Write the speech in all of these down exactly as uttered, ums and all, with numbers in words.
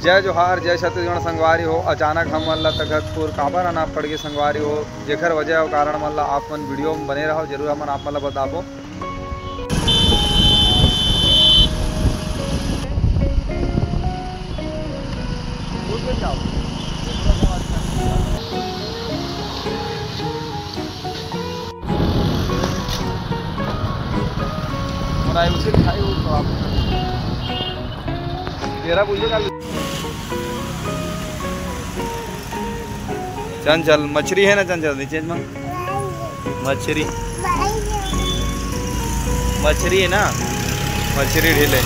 जय जोहार, जय छत्तीसगढ़ संगवारी हो। अचानक हमन ला तखतपुर काबर आना पड़ गे संगवारी हो, जेकर वजह अउ कारण मन ला आप मन वीडियो में बने रहो, जरूर हमन आप मन ला बताबो। चंचल, मछरी है ना चंचल, नीचे में मछरी, मछरी है ना, मछरी ढीले।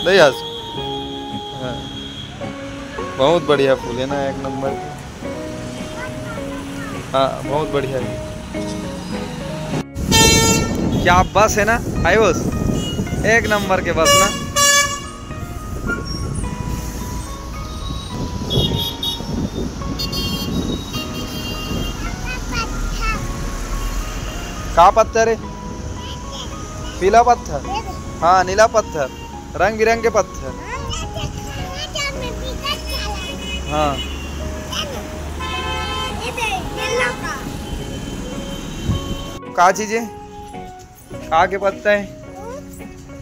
नहीं आज। हाँ। बहुत बढ़िया फूल है ना, एक नंबर। हाँ, बहुत बढ़िया है। क्या बस है ना, आयुष? एक नंबर के बस ना। का पत्थर है? पीला पत्थर। हाँ, नीला पत्थर। रंग बिरंग के पत्थर। हाँ। का चीज है? का के पत्ता है?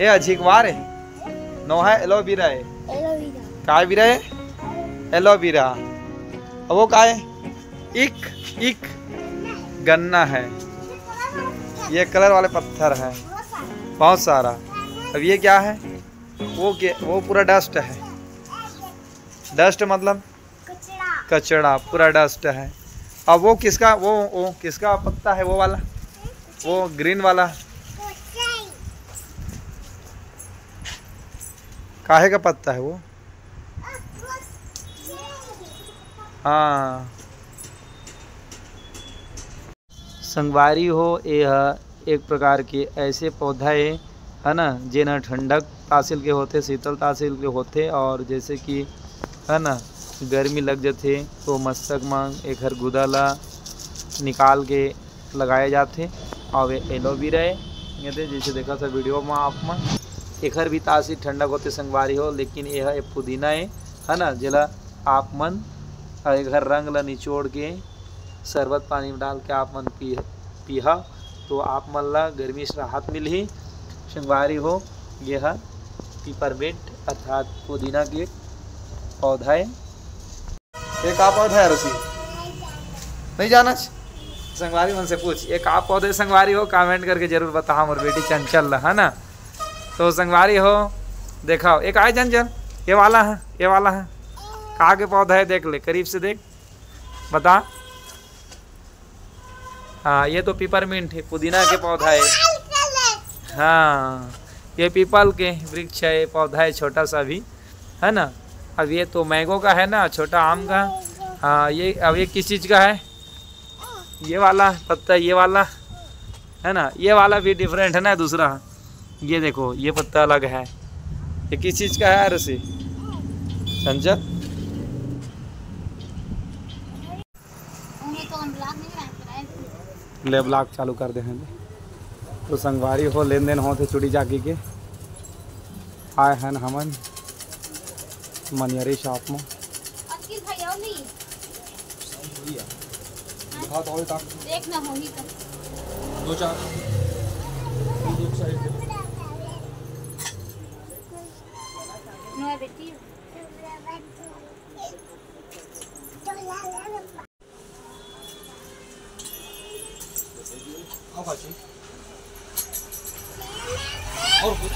ए, अझिकवार है। नोहा एलोवेरा है। एलोवेरा। का बीरा है? एलोवेरा। अब वो का है? इक, इक गन्ना है। ये कलर वाले पत्थर है, बहुत सारा। अब ये क्या है? वो क्या? वो पूरा डस्ट है। डस्ट मतलब कचड़ा। कचड़ा, पूरा डस्ट है। अब वो किसका, वो वो किसका पत्ता है, वो वाला, वो ग्रीन वाला? काहे का पत्ता है वो? हाँ। संगवारी हो, ए ह एक प्रकार के ऐसे पौधा ए, है ना, जेन ह ठंडक तासील के होथे, शीतल तासील के होथे, और जैसे कि, है ना, गर्मी लग जथे तो मस्तक म एखर गुदा ला निकाल के लगाए जाथे। और ये एलोवेरा ए, ये दे जैसे देखा था वीडियो में आप मन, एखर भी तासील ठंडक होथे संगवारी हो, लेकिन ये ह पुदीना ए, है ना, जेला आप मन एखर रंग ला निचोड़ के शरबत पानी में डाल के आप मन पी, पीहा, तो आप मन ला गर्मी से राहत मिलही। संगवारी हो, ये ह पिपरमिंट अर्थात पुदीना के पौधा ए। ये का पौधा है रसी? नहीं जाना छ? संगवारी मन से पूछ, ये का पौधा है संगवारी हो, कमेंट करके जरूर बता, मोर बेटी चंचल ला, है ना? तो संगवारी हो, देखा, एक आए चंचल, ये वाला है, ये वाला है, का के पौधा है, देख ले, करीब से देख, बता। हाँ, ये तो पिपरमिंट है, पुदीना के पौधा है। हाँ, ये पीपल के वृक्ष है, पौधा है छोटा सा भी, है ना। अब ये तो मैंगो का है ना, छोटा आम का। हाँ, ये, अब ये किस चीज़ का है? ये वाला पत्ता, ये वाला है ना, ये वाला भी डिफरेंट है ना दूसरा। ये देखो, ये पत्ता अलग है। ये किस चीज़ का है यार? उसे संजय। ले, ब्लॉग चालू कर दे हैं। तो संगवारी हो, लेन देन होत हे चूड़ी जाकी के। आए हन हमन मनियरी शॉप में। देख ना होही तो। दो चार। नोए बेटी। और कुछ?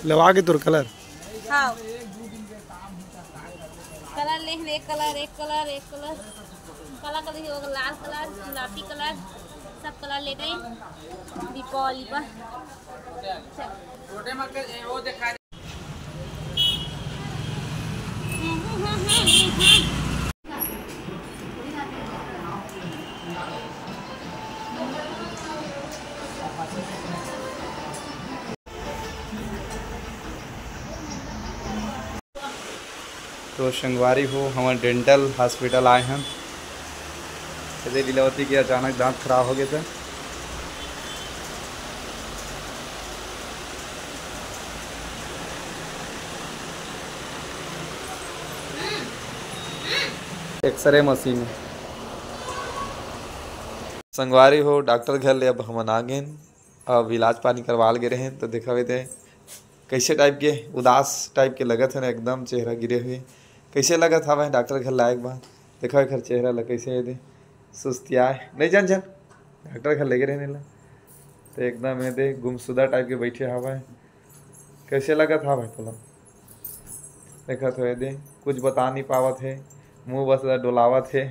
लेवा के तोर कलर। हाँ। कलर ले, एक कलर, एक कलर, एक कलर। काला कलर ही होगा, लाल कलर, गुलाबी कलर, सब कलर ले गए दीपावली पर। चल। छोटे मत कर, ए, वो दिखा। तो संगवारी हो, हमन डेंटल हॉस्पिटल आए हन। एदे लीलावती के अचानक दांत खराब हो गए थे। X-ray machine. संगवारी हो, डॉक्टर घर ले अब हमन आ गेन। अब इलाज पानी करवाल गे रहेन, तो देखा हुए दे कैसे टाइप के उदास टाइप के लगत है ना, एकदम चेहरा गिरे हुए। कैसे लगत हवय डॉक्टर घर लाए के बाद? देखा एकर चेहरा ला कैसे है दे, सुस्तियाए नहीं जान जान। डॉक्टर घर लेगे रहेन ला, तो एकदम है दे गुमशुदा टाइप के बैठे हवय। कैसे लगत हवय तोला? देखत होए दे, कुछ बता नहीं पावत है, मुंह बस ला डोलावत है।